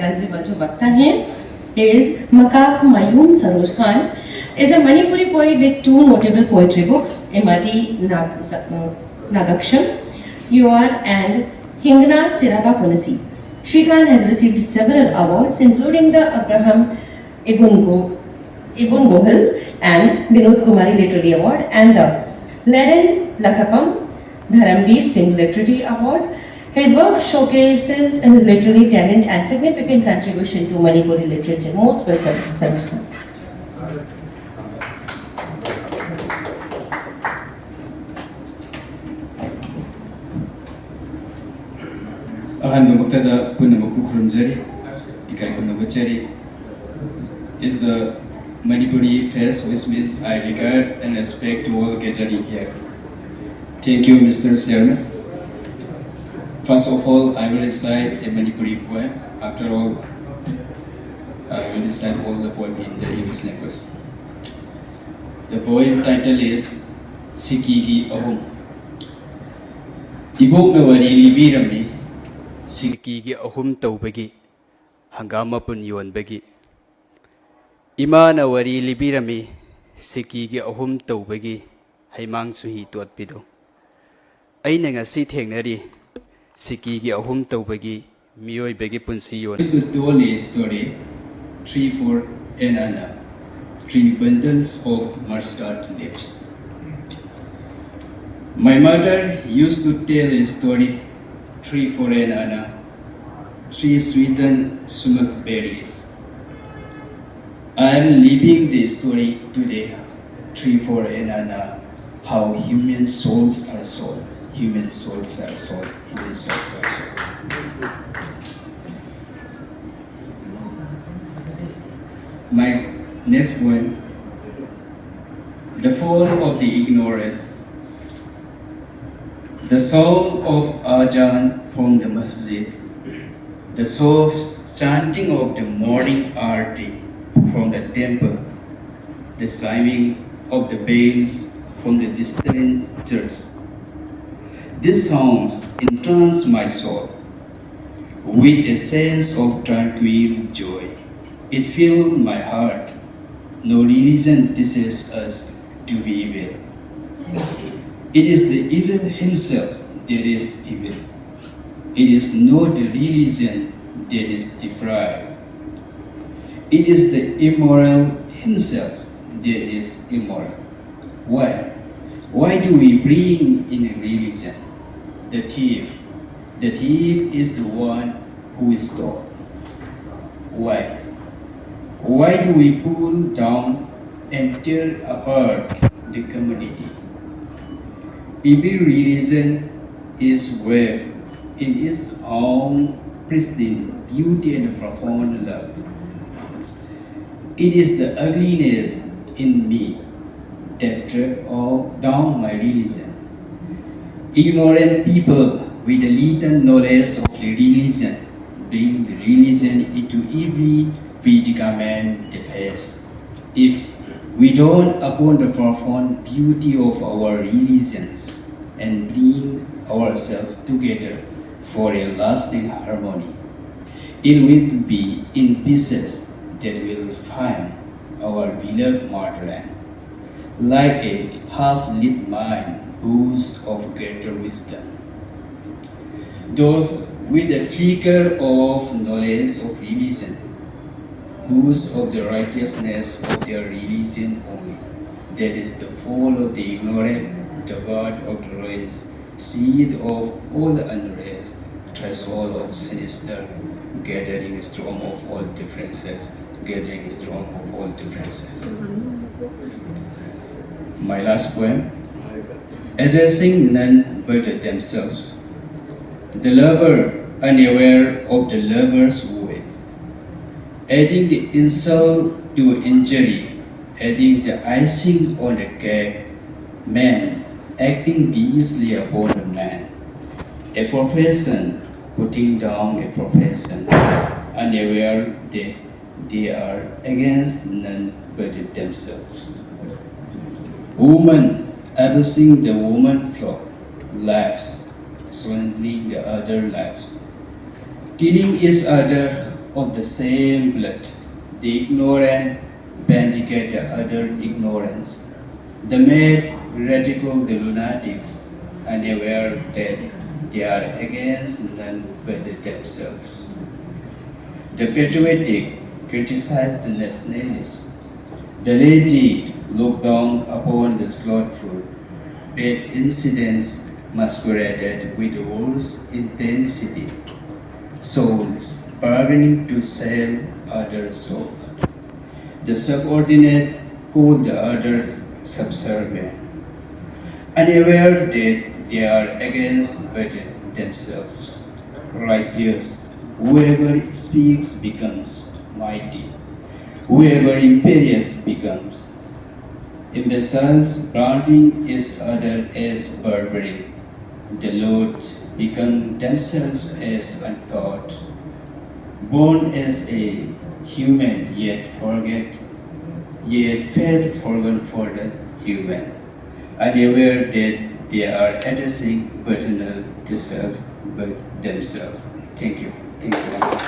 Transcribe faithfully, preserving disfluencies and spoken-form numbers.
जो वक्ता हैं is Makak Mayum Saroj Khan, is a Manipuri poet with two notable poetry books, Emadi Nag, uh, Nagaksham, You Are, and Hingna Siraba Punasi. Shrikant has received several awards, including the Abraham Ibn, Go, Ibn Gohil and Binod Kumari Literary Award and the Leren Lakapam Dharambir Singh Literary Award. His work showcases his literary talent and significant contribution to Manipuri literature. Most welcome, Saroj Khan. ꯑꯍꯥꯟꯕꯃꯛꯇꯗ ꯄꯨꯝꯅꯃꯛꯄꯨ ꯈꯨꯔꯨꯝꯖꯔꯤ, ꯏꯀꯥꯏ ꯈꯨꯝꯅꯕ cherry is the Manipuri press with me. I regard and respect to all gathering here. Thank you, Mister Chairman. First of all, I will recite a Manipuri poem. After all, I will recite all the poem in the English language. The poem title is ꯁꯤꯀꯤꯒꯤ ꯑꯍꯨꯝ꯫ ꯏꯕꯣꯛꯅ ꯋꯥꯔꯤ ꯂꯤꯕꯤꯔꯝꯃꯤ ꯁꯤꯀꯤꯒꯤ ꯑꯍꯨꯝ ꯇꯧꯕꯒꯤ, ꯍꯪꯒꯥꯝ ꯃꯄꯨꯟ ꯌꯣꯟꯕꯒꯤ꯫ ꯏꯃꯥꯅ ꯋꯥꯔꯤ ꯂꯤꯕꯤꯔꯝꯃꯤ ꯁꯤꯀꯤꯒꯤ ꯑꯍꯨꯝ ꯇꯧꯕꯒꯤ, ꯍꯩꯃꯥꯡ ꯆꯨꯍꯤ ꯇꯣꯠꯄꯤꯗꯨ꯫ ꯑꯩꯅ ꯉꯁꯤ ꯊꯦꯡꯅꯔꯤ ꯁꯤꯀꯤꯒꯤ ꯑꯍꯨꯝ ꯇꯧꯕꯒꯤ ꯃꯤꯑꯣꯏꯕꯒꯤ ꯄꯨꯟꯁꯤ ꯌꯣꯟ꯫ Used to tell a story, three, four, and Anna, three bundles of mustard leaves. My mother used to tell a story, three, four, and Anna, three sweetened sumac berries. I am living the story today, three, four, and Anna, how human souls are sold, human souls are sold, human souls are sold. My next poem, The Fall of the Ignorant. The sound of Azan from the masjid, the soft chanting of the morning aarti from the temple, the sighing of the bells from the distant church. These sounds entrance my soul. With a sense of tranquil joy, it filled my heart. No religion teaches us to be evil. It is the evil himself that is evil. It is not the religion that is depraved. It is the immoral himself that is immoral. Why? Why do we bring in a religion? The thief. The thief is the one who is taught. Why? Why do we pull down and tear apart the community? Every religion is webbed in its own pristine beauty and profound love. It is the ugliness in me that dragged all down my religion. Ignorant people with a little knowledge of the religion bring the religion into every predicament they face. If we don't uphold the profound beauty of our religions and bring ourselves together for a lasting harmony, it will be in pieces that will find our beloved motherland, like a half-lit mind, boast of greater wisdom. Those with a flicker of knowledge of religion, boast of the righteousness of their religion only. That is the fall of the ignorant, the birth of the ruins, seed of all unrest, threshold of sinister, gathering storm of all differences, gathering storm of all differences. My last poem, addressing none but themselves. The lover, unaware of the lover's voice, adding the insult to injury, adding the icing on the cake, man acting beastly upon the man. A profession putting down a profession, unaware that they are against none but themselves. Woman abusing the woman flock, lives swindling the other lives. Killing each other of the same blood, the ignorant vindicate the other ignorance. The mad radical, the lunatics, unaware that they are against none but themselves. The patriotic criticize the nationalists. The lazy look down upon the slothful, bad incidents masqueraded with worse intensity. Souls bargaining to sell other souls. The subordinate call the others subservient, unaware that they are against but themselves. Righteous, whoever speaks becomes mighty. Whoever imperiously becomes imbeciles, branding each other as barbaric. The Lord become themselves as uncouth, born as a human, yet forget, yet fed forgotten for the human, unaware that they are addressing but not to self but themselves. Thank you. Thank you.